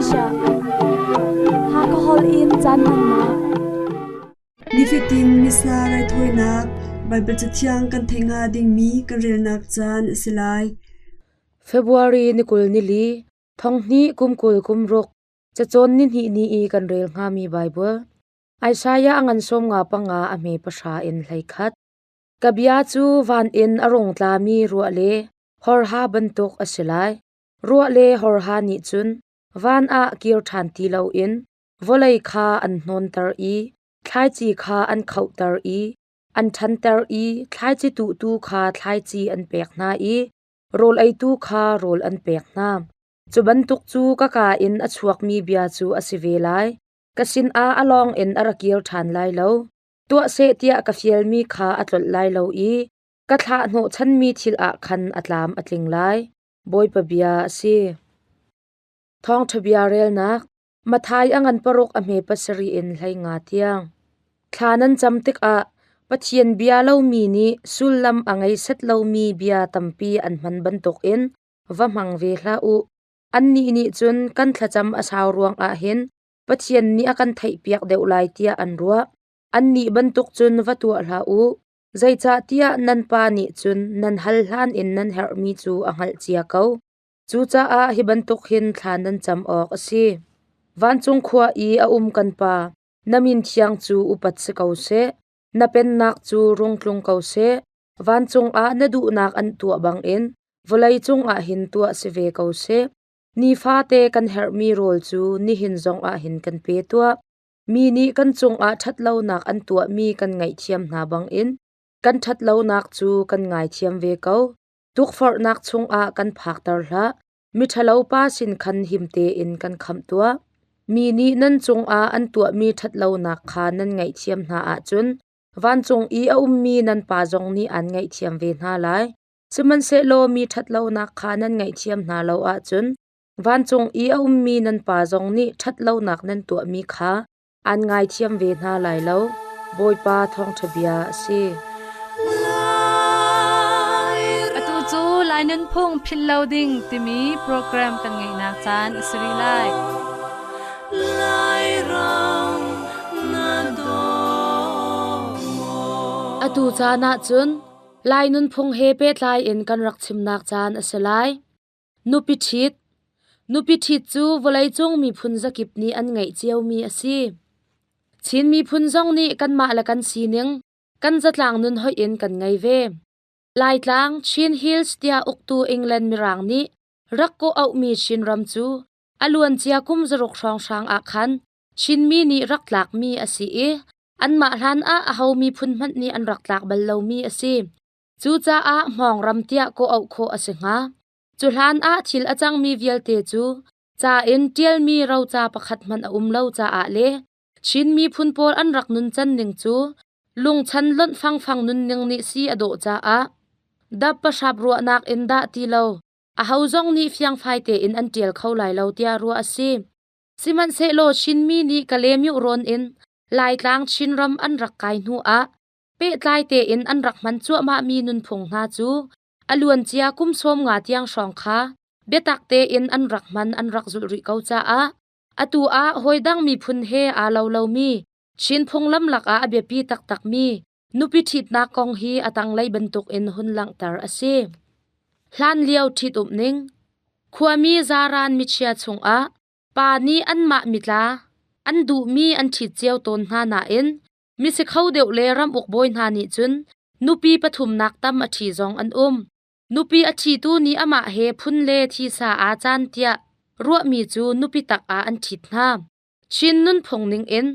Malaysia. Hakha holh in caan hmannak. Nifatin Missa raithawinak Baibal Cathiang kan theih hnga dingmi kan relnak caan a si lai. February ni 20 nili, thonghnih kum 20 kum ruk, cacawn ni hnih ni i kan rel hngami Baibal. Isaiah a ngan 55 a hme pahra in 11. Ka bia cu van in a rung tlami ruah le horha bantuk a si lai. Ruah le horha nih cun van ah kir ṭhan ti loin vawlei kha an hnawnter i thlaici kha an khohter i an ṭhanter i thlaici tuhtu kha thlaici an pek hna i rawl eitu kha rawl an pek hna. Cu bantuk cu ka kaa in a chuakmi bia cu a si ve lai. Ka sinah a lawng in a ra kir ṭhan lai lo. Tuah seh tiah ka fialmi kha a tlolh lai lo i ka thlah hnawhchanmi thil ah khan a tlam a tling lai. Bawipa bia a si. Thawngṭha bia relnak Matthai a ngan paruk a hme pasarih in 15 tiang. Thla nan cam tikah Pathian bia lomi nih sullam a ngei set lomi bia tampi an hman bantukin va hmang ve hlah u. Annih nih cun kan thlacam a sau ruangah hin Pathian nih a kan theihpiak deuh lai tiah an ruah. Annih bantuk cun va tuah hlah u. Zeicahtiah nan Pa nih cun nan hal hlan in nan herhmi cu a hngalh cia ko. Cucaah hi bantuk hin thla nan cam awk a si. Vancung khua i a um kan Pa, na min thiang cu upat si ko seh. Na pennak cu rung tlung ko seh. Vancung ah na duhnak an tuah bangin vawleicung ah hin tuah si ve ko seh. Nifate kan herhmi rawl cu nihin zongah hin kan pe tuah. Mi nih kan cungah ṭhatlonak an tuahmi kan ngaihthiam hna bangin kan ṭhatlonak cu kan ngaithiam ve ko. Tukforhnak chungah kan phakter hlah. Miṭhalopa sin khan him tein kan khamh tuah. Mi nih nan cungah an tuahmi ṭhatlonak kha nan ngaihthiam hna ahcun vancung i a ummi nan Pa zong nih aan ngaihthiam ve hna lai. Sihmanhsehlaw mi ṭhatlonak kha nan ngaihthiam hna lo ahcun vancung i a ummi nan Pa zong nih ṭhatlonak nan tuahmi kha aan ngaithiam ve hna lai lo. Bawipa thawngṭha bia a si. Atu cu Lai Nunphung Philh Lo Ding timi program kan ngeihnak caan a si rih lai. Atu caan ah cun Lai nunphung he pehtlai in kan rak chimnak caan a si lai. Nupi ṭhit Nupi ṭhit cu vawleicung miphun zakip nih an ngeih ciomi a si. Chin miphun zong nih kanmah le kan sining, kan zatlang nun hoih in kan ngei ve. Laitlang Chin Hills tiah uktu England Mirang nih rak kawh auhmi Chinram cu a luancia kum zaruk hrawnghrang ah khan Chinmi nih rak tlakmi a si i anmah hlan ah aho miphun hmanh nih an rak tlak bal lomi a si. Cucaah hmawng ram tiah kawh auh khawh a si hnga. Cu hlan ah thil a cangmi vialte cu ca in ṭialmi roca pakhat hmanh a um lo caah le Chin miphun pawl an rak nuncan ning cu lungchan lonh fangfang nunning nih si a dawh caah dap pahrap ruahnak in dah ti lo aho zong nih fiangfai tein an ṭial kho lai lo tiah ruah a si. Sihmanhsehlaw Chinmi nih Kalaymyo rawn in Laitlang Chinram an rak kai hnu ah pehtlai tein an rak hman cuahmahmi nunphung hna cu a luancia kum 50 tiang hrawng kha biatak tein an rak hman an rak zulh rih ko caah atu ah hawidang miphun he aa lo lomi Chin phunglam lakah a biapi taktakmi nupi ṭhitnak kong hi a tanglei bantukin hun langhter a si. Hlanlio ṭhitumh ning Khuami zaran michia chungah pa nih anmah mitla an duhmi an ṭhit cio tawn hna nain misikho deuh le ramuk bawi hna nih cun nupi pathumnak tam a ṭhi zong an um. Nupi a ṭhitu nih amah he phun le thisa aa caan tiah ruahmi cu nupi tak ah an ṭhit hna. Chin nunphung ningin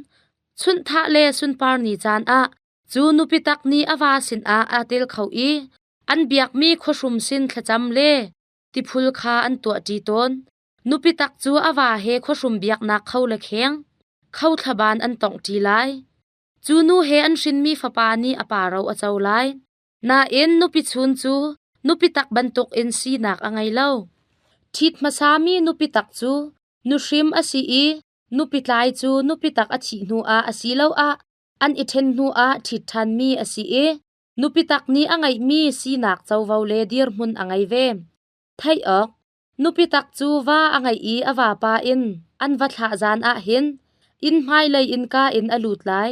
chunhthah le sunpar ni caan ah cu nupi tak nih a va sinah aa tel kho i an biakmi khuahrum sin thlacam le tiphul kha an tuahṭi tawn. Nupi tak cu a va he khuahrum biaknak kho le kheng, kho thlaban an tonghṭi lai. Cu nu he an hrinmi fapa nih a pa ro a co lai. Nain nupi chun cu nupi tak bantukin sinak a ngei lo. Ṭhit hmasami nupi tak cu nuhrim a si i nupi tlai cu nupi tak a thih hnuah asiloah an i ṭhen hnuah ṭhit ṭhanmi a si i nupi tak nih a ngeihmi sinak covo le dirhmun a ngei ve. Theih awk. Nupi tak cu va a ngeih i a vapa in an va thlah zan ah hin inn hmailei innka in a lut lai.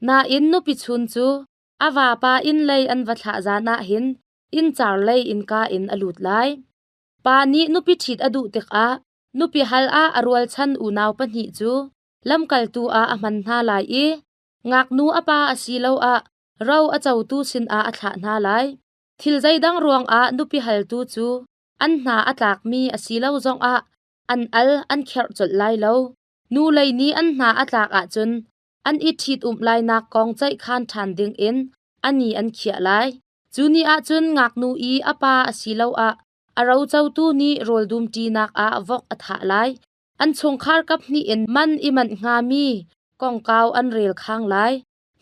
Nain nupi chun cu a vapa inn lei an va thlah zan ah hin inncar lei innka in a lut lai. Pa nih nupi ṭhit a duh tikah nupi hal ah a rualchan unau pahnih cu lamkaltu ah a hman hna lai i ngaknu a pa asiloah ro a cotu sinah a thlah hna lai. Thil zeidang ruangah nupi haltu cu an hna a tlakmi a si lo zongah an al an kherh colh lai lo. Nu lei nih an hna a tlak ahcun an i ṭhitumh lainak kong ceihkhan ṭhan dingin a ni an khiah lai. Cu ni ahcun ngaknu i a pa asiloah a rocotu nih rawl dumṭinak ah vok a thah lai. An chungkhar kaphnih in man i manh hngami kongkau an rel khang lai.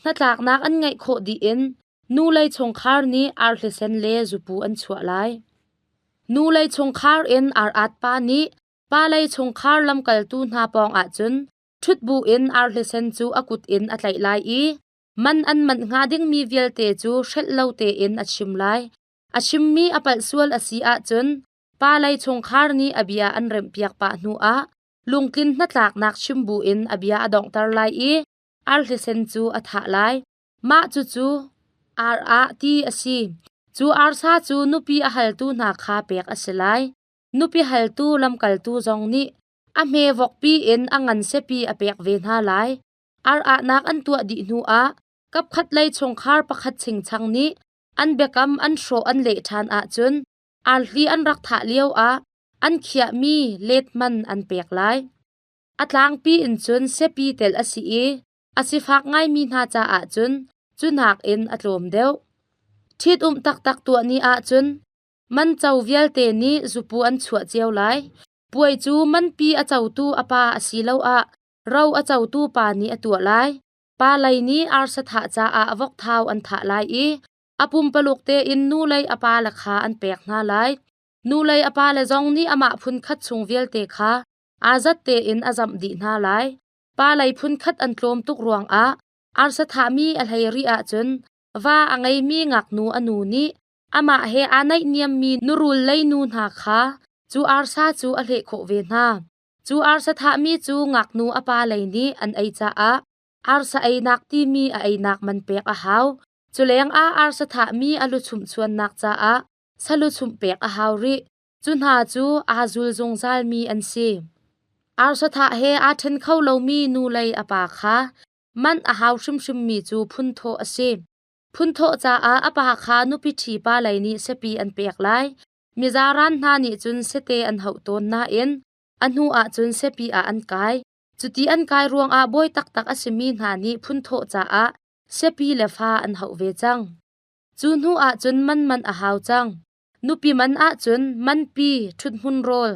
Hnatlaknak an ngeih khawh dih in nu lei chungkhar nih arhlisen le zupu an chuah lai. Nu lei chungkhar in ar-at pa nih pa lei chungkhar lamkaltu hna pawng ahcun ṭhut bu in arhlisen cu a kut in a tlaih lai i man an manh hnga dingmi vialte cu hrelh lo tein a chim lai. A chimmi a palh sual a si ahcun pa lei chungkhar nih a bia an remhpiak pah hnu ah lungtlin hnatlaknak chim bu in a bia a donghter lai i arhlisen cu a thah lai. Mah cucu ar ah ti a si. Cu arsa cu nupi a haltu hna kha pek a si lai. Nupi haltu lamkaltu zong nih a hme vokpi in a ngan siapi a pek ve hna lai. Ar ahnak an tuah dih hnu ah kapkhat lei chungkhar pakhat chingchang nih an biakam an hrawh an leh ṭhan ahcun arhli an rak thah lio ah an khiahmi let man an pek lai. A tlangpi in cun siapi telh a si i a sifak ngaimi hna caah cun cu nakin a tlawm deuh. Ṭhitumh taktak tuah ni ahcun man co vialte nih zupu an chuah cio lai. Puai cu manpi a cotu a pa asiloah ro a cotu pa nih a tuah lai. Pa lei nih arsa thah caah vokthau an thah lai i a pumpaluk tein nu lei a pa le kha an pek hna lai. Nu lei a pale zong nih amah phunkhat chung vialte kha aa zat tein a zamh dih hna lai. Pa lei phunkhat an tlawm tuk ruangah arsa thahmi a hlei rih ahcun va a ngeimi ngaknu a nu nih amah he aa naihniammi nurul lei nu hna kha cu arsa cu a hleh khawh ve hna. Cu arsa thahmi cu ngaknu a pa lei nih an ei caah arsa einak timi a einak man pek a hau. Cu lengah arsa thahmi a luchumh chuannak caah saluchumh pek a hau rih. Cu hna cu aa zul zungzalmi an si. Arsa thah he aa ṭhen kho lomi nu lei a pa kha manh a hau hrimhrimmi cu phunthawh a si. Phunthawh caah a pa kha nupi ṭhi pa lei nih siapi an pek lai. Mizaran hna nih cun sete an hauh tawn nain a hnu ah cun siapi ah an kai. Cuti an kai ruangah bawi taktak a simi hna nih phunthawh caah siapi le fa an hauh ve cang. Cu hnu ah cun man man a hau cang. Nupi man ahcun manpi, ṭhuthmun rawl,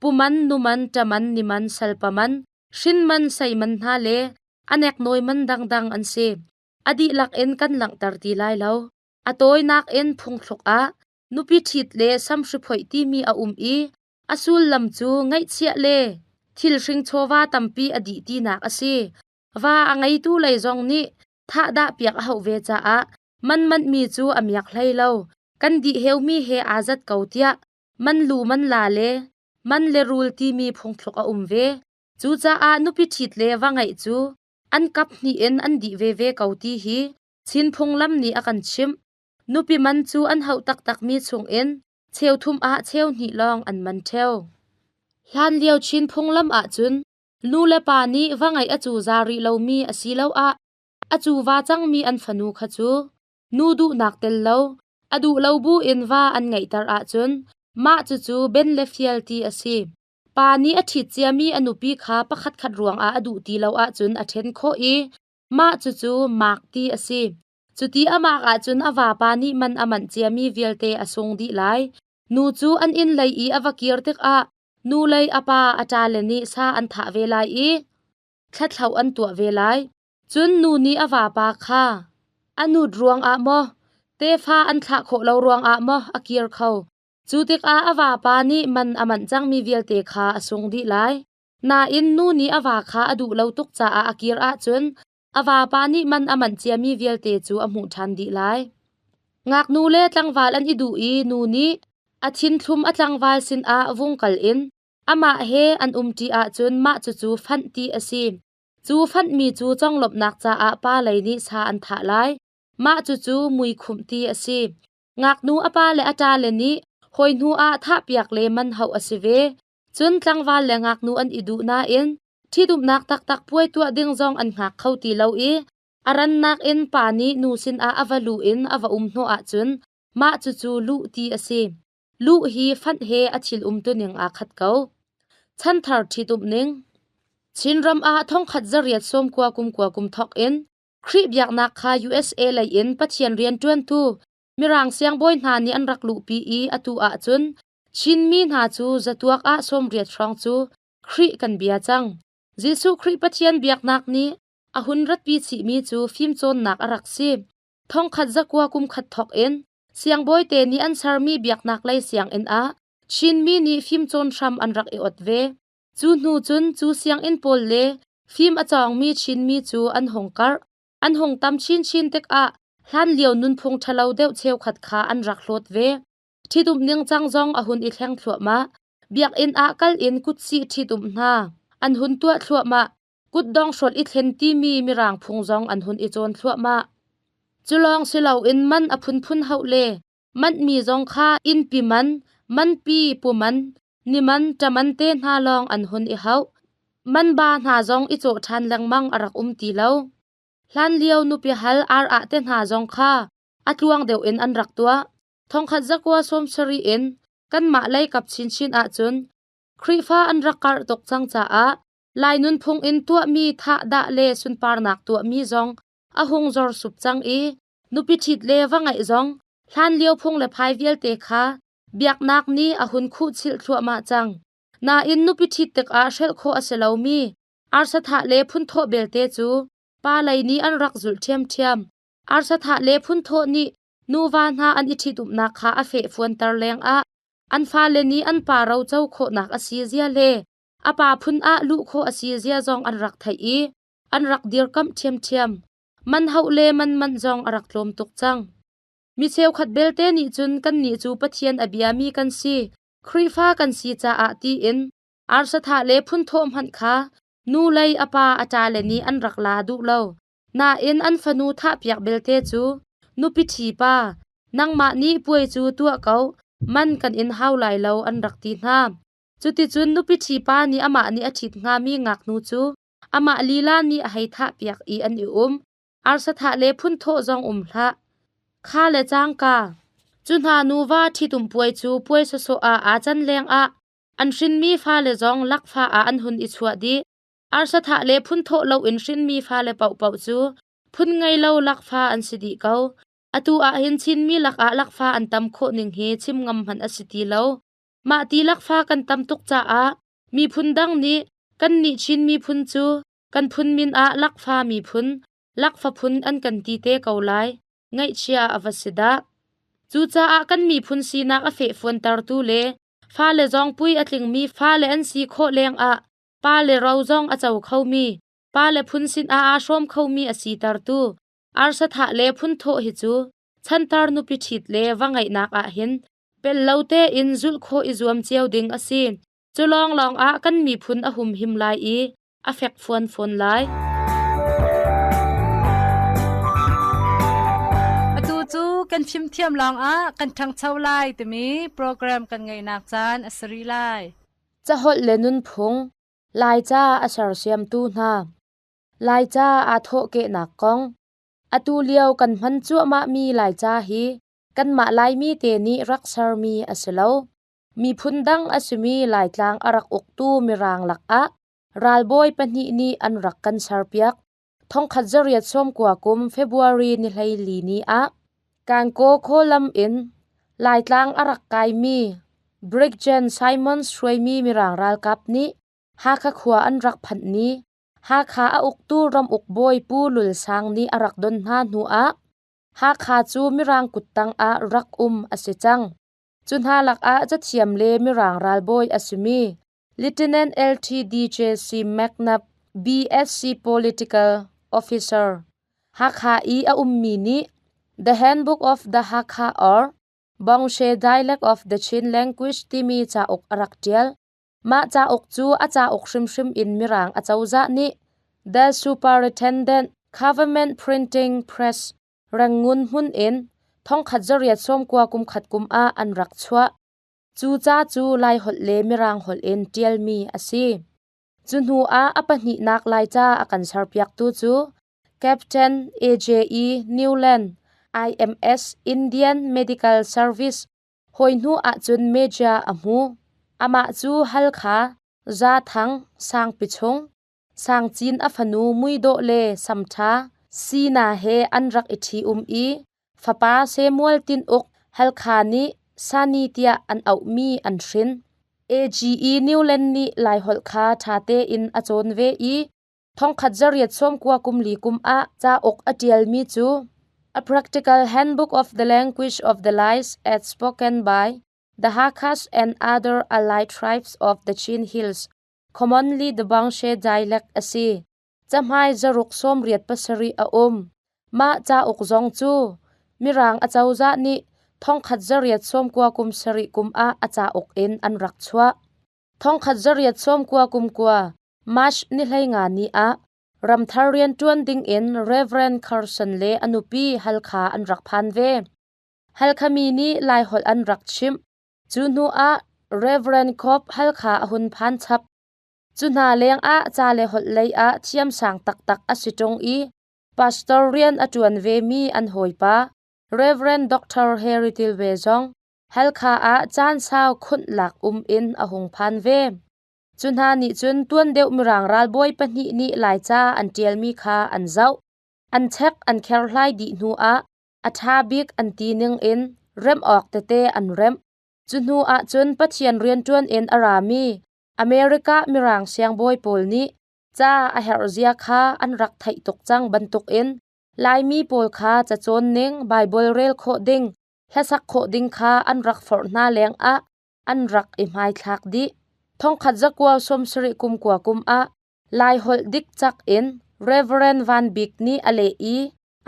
puman, numan, ṭaman, niman, salpaman, hrinman, seiman hna le a neknawi man dangdang an si. A dihlak in kan langhter ti lai lo. A tawinak in phungthluk ah nupi ṭhit le samhri phoih timi a um i a sullam cu ngaihchiah le thil hring chawva tampi a dih tinak a si. Va a ngeitu lei zong nih thahdah piak a hauh ve caah man manhmi cu a miak hlei lo. Kan dih heumi he aa zat ko tiah man lu man la le man le rul timi phungthluk a um ve. Cucaah nupi ṭhit le va ngeih cu an kap hnih in an dih veve ko ti hi Chin phunglam nih a kan chimh. Nupi man cu an hauh taktakmi chungin cheuthum ah cheu hnih lawng an man ṭheo. Hlanlio Chin phunglam ahcun nu le pa nih va ngeih a cuza rih lomi asiloah a cuva cangmi an fanu kha cu nu duhnak tel lo, a duh lo bu in va an ngeihter ahcun mah cucu ben le fial ti a si. Pa nih a ṭhit ciami a nupi kha pakhatkhat ruangah a duh ti lo ahcun a ṭhen khawh i mah cucu maak ti a si. Cuti a maak ahcun a vapa nih man a manh ciami vialte a sung dih lai. Nu cu an inn lei i a va kir tikah nu lei a pa a ṭale nih sa an thah ve lai i thlathloh an tuah ve lai. Cun nu nih a vapa kha a nut ruangah maw, tefa an thlah khawh lo ruangah maw a kir kho. Cu tikah a vapa nih man a manh cangmi vialte kha a sung dih lai. Nain nu nih a va kha a duh lo tuk caah a kir ahcun a vapa nih man a manh ciami vialte cu a hmuh ṭhan dih lai. Ngaknu le tlangval an i duh i nu nih A thinthlum a tlangval sinah vung kal in amah he an umṭi ahcun mah cucu fanh ti a si. Cu fanhmi cu conglawmhnak caah pa lei nih sa an thah lai. Mah cucu muikhumh ti a si. Ngaknu a pa le a ṭale nih hawi hnu ah thahpiak le man hauh a si ve. Cun tlangval le ngaknu an i duh nain ṭhitumnak taktak puai tuah ding zong an hngak kho ti lo i a rannak in pa nih nu sinah a va luh in a va um hnawh ahcun mah cucu luh ti a si. Luh hi fanh he a thil umtuning aa khat ko. Chanthar ṭhitumh ning Chinram ah thongkhat zariat sawmkua kumkua kum thawk in Khrih biaknak kha USA lei in Pathian rianṭuantu Mirang siangbawi hna nih an rak luhpi i atu ahcun Chinmi hna cu zatuak ah sawmriat hrawng cu Khrih kan bia cang. Jesuh Khrih Pathian biaknak nih a hun ratpi chihmi cu fimcawnnak a rak si. Thongkhat zakua kum khat thawk in siangbawi te nih an sermi biaknak lei sianginn ah Chinmi nih fimcawn hram an rak i ot ve. Cu hnu cun cu sianginn pawl le fim a cawngmi Chinmi cu an hung karh. An hung tam chinchin tikah hlanlio nunphung ṭhalo deuh cheukhat kha an rak hlawt ve. Ṭhitumh ningcang zong a hun i thleng thluahmah. Biakinn ah kal in kutsih ṭhitumh hna an hun tuah thluahmah. Kutdong hrolh i thlen timi Mirang phung zong an hun i cawn thluahmah. Cu lawng si loin man a phunphun hauh le manhmi zong kha innpi man, manpi puman, niman, ṭaman te hna lawng an hun i hauh. Man ba hna zong i cawh ṭhan lengmang a rak um ti lo. Hlanlio nupi hal ar ah te hna zong kha a tluang deuh in an rak tuah. Thongkhat zakua sawm sarih in kanmah lei kap chinchin ahcun Khrihfa an rak karh tuk cang caah Lai nunphung in tuahmi thahdah le sunparnak tuahmi zong a hung zor sup cang i nupi ṭhit le va ngeih zong hlanlio phung le phai vialte kha biaknak nih a hun khuhchilh thluahmah cang. Nain nupi ṭhit tikah hrelh khawh a si lomi arsathah le phunthawh belte cu pa lei nih an rak zulh ṭhiamṭhiam. Arsathah le phunthawh nih nuva hna an i ṭhitumnak kha a fehfuanter lengah an fale nih an pa roco khawhnak a si zia le a pa phun ah luh khawh a si zia zong an rak theih i an rak dirkamh ṭhiamṭhiam. Man hauh le man man zong a rak tlawm tuk cang. Mi cheukhat belte nih cun kannih cu Pathian a biami kan si, Khrihfa kan si caah tiin arsathah le phunthawh hmanh kha nu lei a pa a ṭale nih an rak la duh lo. Nain an fanu thahpiak belte cu nupi ṭhi pa, nangmah nih puai cu tuah ko, man kan in hau lai lo an rak ti hna. Cuticun nupi ṭhi pa nih amah nih a ṭhit hngami ngaknu cu amah lila nih a hei thahpiak i an i um. Arsathah le phunthawh zong um hlah. Kha le cangka, cu hna nuva ṭhitum puai cu puai sawsawh ah aa can lengah an hrinmi fale zong lakfa ah an hun i chuah dih. Arsathah le phunthawh loin hrinmi fale paohpaoh cu phun ngei lo lakfa an si dih ko. Atu ah hin Chinmi lakah lakfa an tam khawh ning hi chim ngam hmanh a si ti lo. Mah ti lakfa kan tam tuk caah miphun dang nih kannih Chin miphun cu kan phun min ah lakfa miphun, lakfa phun an kan ti te ko lai. Ngaihchia a va si dah. Cucaah kan miphun sinak a fehfuantertu le fale zong pui a tlingmi fale an si khawh lengah pale ro zong a co khomi, pale phun sinah aa hrawm khomi a sitertu arsathah le phunthawh hi cu chantar nupi ṭhit le va ngeihnak ah hin pel lo tein zulh khawh i zuam cio ding a si. Cu lawnglawng ah kan miphun a humhim lai i a fekfuan fawn lai. Atu cu kan fimthiam lawngah kan ṭhangcho lai timi program kan ngeihnak caan a si rih lai. Caholh le nunphung Laica a sersiamtu hna Laica aa thawhkehnak kong Atu lio kan hman cuahmahmi Laica hi kanmah Laimi te nih rak sermi a si lo. Miphun dang a simi Laitlang a rak uktu Mirang lakah ralbawi pahnih nih an rak kan serpiak. Thongkhat zariat sawmkua kum February ni hleili ni ah Kankaw khawlam in Laitlang a rak kaimi Briggen Simons hruaimi Mirang ralkap nih Hakha khua an rak phanh ni Hakha a uktu ramuk bawi Pu Lul Sang nih a rak don hna hnu ah Hakha cu Mirang kuttang ah rak um a si cang. Cu hna lakah cathiam le Mirang ralbawi a simi Lieutenant LTDJC McNab BSc Political Officer Hakha i a ummi nih The Handbook of the Hakha or Bongshe Dialect of the Chin Language timi cauk a rak ṭial. Mah cauk cu a cauk hrimhrim in Mirang acozah nih The Superintendent Government Printing Press Rangoon hmun in 1890 kum khat kum ah an rak chuah. Cu ca cu Laiholh le Mirang holh in ṭialmi a si. Cu hnu ah a pahnihnak Laica a kan serpiaktu cu Captain A.J.E. Newland, IMS Indian Medical Service hawi hnu ahcun Major a hmu. Amah cu Halkha, Zathang, Sangpi chung, Sangcin a fanu muidawh le samṭha Sina he an rak i ṭhi-um i fapa Samuel Tin Uk Halkha nih Sani tiah an auhmi an hrin. AGE Newland nih Laiholh kha ṭha tein a cawn ve i thongkhat zariat sawmkua kum li kum ah cauk a ṭialmi cu A Practical Handbook of the Language of the Lais as Spoken by the Hakhas and Other Allied Tribes of the Chin Hills, commonly the Bangshe dialect a si. Cahmai zaruk 87 a um. Mah cauk zong cu Mirang acozah nih thongkhat zariat sawmkua kum sarih kum ah a cauk in an rak chuah. Thongkhat zariat sawmkua kum kua March ni hleinga ni ah ramthar rianṭuan ding in Reverend Carson le a nupi Halkha an rak phan ve. Halkha mi nih Laiholh an rak chimh. Cu hnu ah Reverend Cope Halkha a hun phan chap. Cu hna lengah ca le holh lei ah thiamsang taktak a si ṭung i pastor rian a ṭuan vemi an hawipa Rev. Dr. Harry Tilve zong Halkha ah caan sau khunh lak um in a hung phan ve. Cu hna nih cun tuan deuh Mirang ralbawi pahnih nih Laica an ṭialmi kha an zoh. An chek an kherhlai dih hnu ah a ṭha bik an ti ning in remh awk tete an remh. Cu hnu ahcun Pathian rianṭuan in a rami America Mirang siangbawi pawl nih ca a herhzia kha an rak theih tuk cang bantukin Laimi pawl kha cacawn ning, Baibal rel khawh ding, hlasak khawh ding kha an rak forh hna lengah an rak i hmaithlak dih. Thongkhat zakua sawmsarih kum kua kum ah Laiholh dikcak in Reverend Van Bik nih a leh i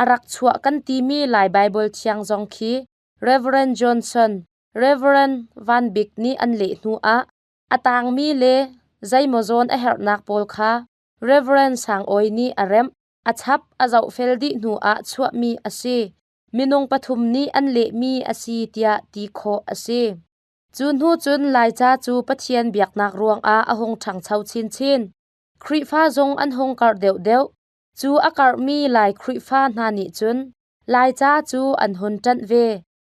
a rak chuah kan timi Lai Baibal Thiang zong khi Reverend Johnson, Reverend Van Bik nih an leh hnu ah a tangmi le zeimaw zawn a herhnak pawl kha Reverend Sang Awi nih a remh, a chap, a zohfel dih hnu ah chuahmi a si. Minung pathum nih an lehmi a si tiah ti khawh a si. Cu hnu cun Laica cu Pathian biaknak ruangah a hung ṭhangcho chinchin. Khrihfa zong an hung karh deuhdeuh. Cu a karhmi Lai Khrihfa hna nih cun Laica cu an hun ṭanh ve.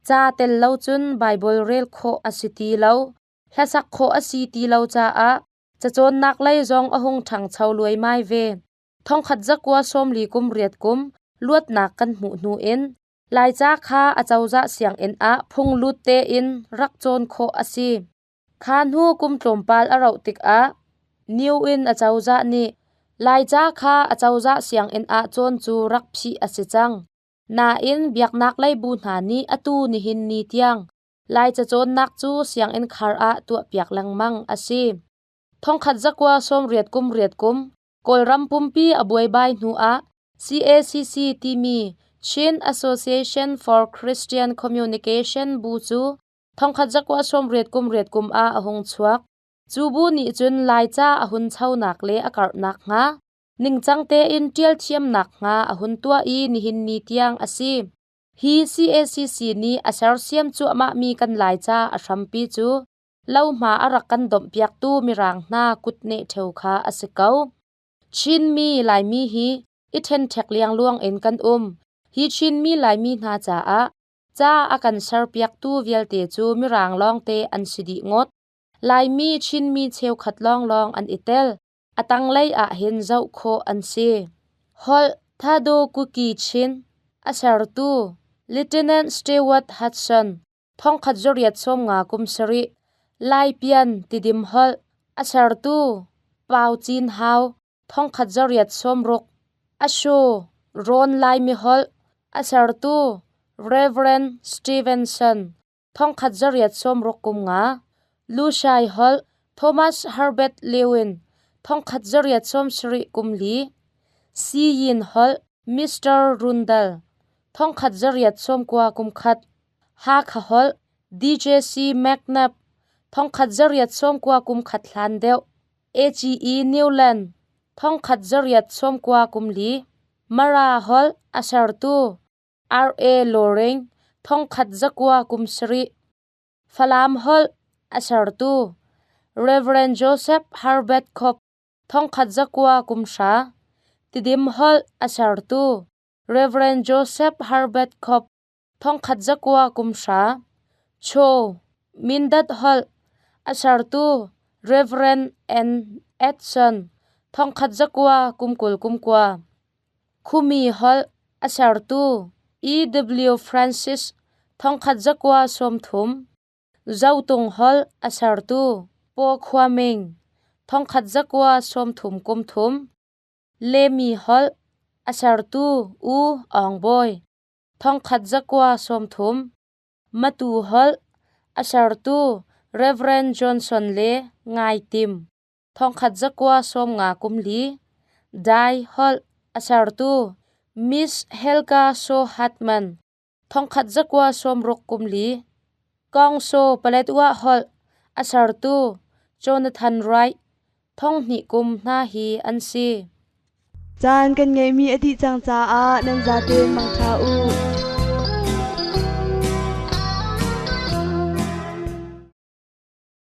Ca tel lo cun Baibal rel khawh a si ti lo. Hlasak khawh a si ti lo caah cacawnnak lei zong a hung ṭhangcho luaimai ve. Thongkhat zakua sawmli kum riat kum luatnak kan hmuh hnu in Laica kha acozah sianginn ah phunglut tein rak cawn khawh a si. Kha hnu kum tlawmpal a rauh tikah New in acozah nih Laica kha acozah sianginn ah cawn cu rak phih a si cang. Nain biaknak lei bu hna nih atu nihin ni tiang Laica cawnnak cu sianginn khar ah tuahpiak lengmang a si. Thongkhat zakua sawmriat kum riat kum Kawlram pumpi a buaibai hnu ah CACC timi Chin Association for Christian Communication bu cu thongkhat zakua sawmriat kum riat kum ah a hung chuak. Cu bu nih cun Laica a hunchonak le a karhnak hnga ningcang tein ṭial thiamnak hnga a hun tuah i nihin ni tiang a si. Hi CACC nih a sersiam cuahmahmi kan Laica a hrampi cu lohma a rak kan domhpiaktu Mirang hna kutneh ṭheo kha a si ko. Chinmi Laimi hi i ṭhenṭhek liangluang in kan um. Hi Chinmi Laimi hna caah ca a kan serpiaktu vialte cu Mirang lawngte an si dih ngawt. Laimi Chinmi cheukhat lawnglawng an i tel. A tanglei ah hin zoh khawh an si. Holh Thado Kuki Chin a sertu Lieutenant Stewart Hudson thongkhat zariat sawmnga kum sarih Laipian Tidim holh a sertu Pau Cin Hau thongkhat zariat sawmruk Asho Rawn Laimi holh a sertu Reverend Stevenson thongkhat zariat sawmruk kum nga Lushai holh Thomas Herbert Lewin thongkhat zariat sawmsarih kum li Siyin holh Mr. Rundle thongkhat zariat sawmkua kum khat Hakha holh. DJC McNabb 1890 kum khat hlan deuh. AGE Newland 1894. Mara holh a sertu R.A. Loring 1907. Falam holh a sertu Rev. Joseph Herbert Cope 1910. Tidim holh a sertu Rev. Joseph Herbert Cope 1910. Cho Mindat holh a sertu Rev. N. Edson 1929. Khumi holh a sertu E. W. Francis 1930. Zotung holh a sertu Paw Khua Ming 1933. Lemi holh a sertu U Aung Bawi 1930. Matu holh a sertu Rev. Johnson le Ngai Tim 1954. Dai holh a sertu Miss Helga So Hartman 1964. Kawngso Paletwa holh a sertu Jonathan Wright 2000 kum hna hi an si. Caan kan ngeihmi a dih cang caah nan zaten mangṭha u.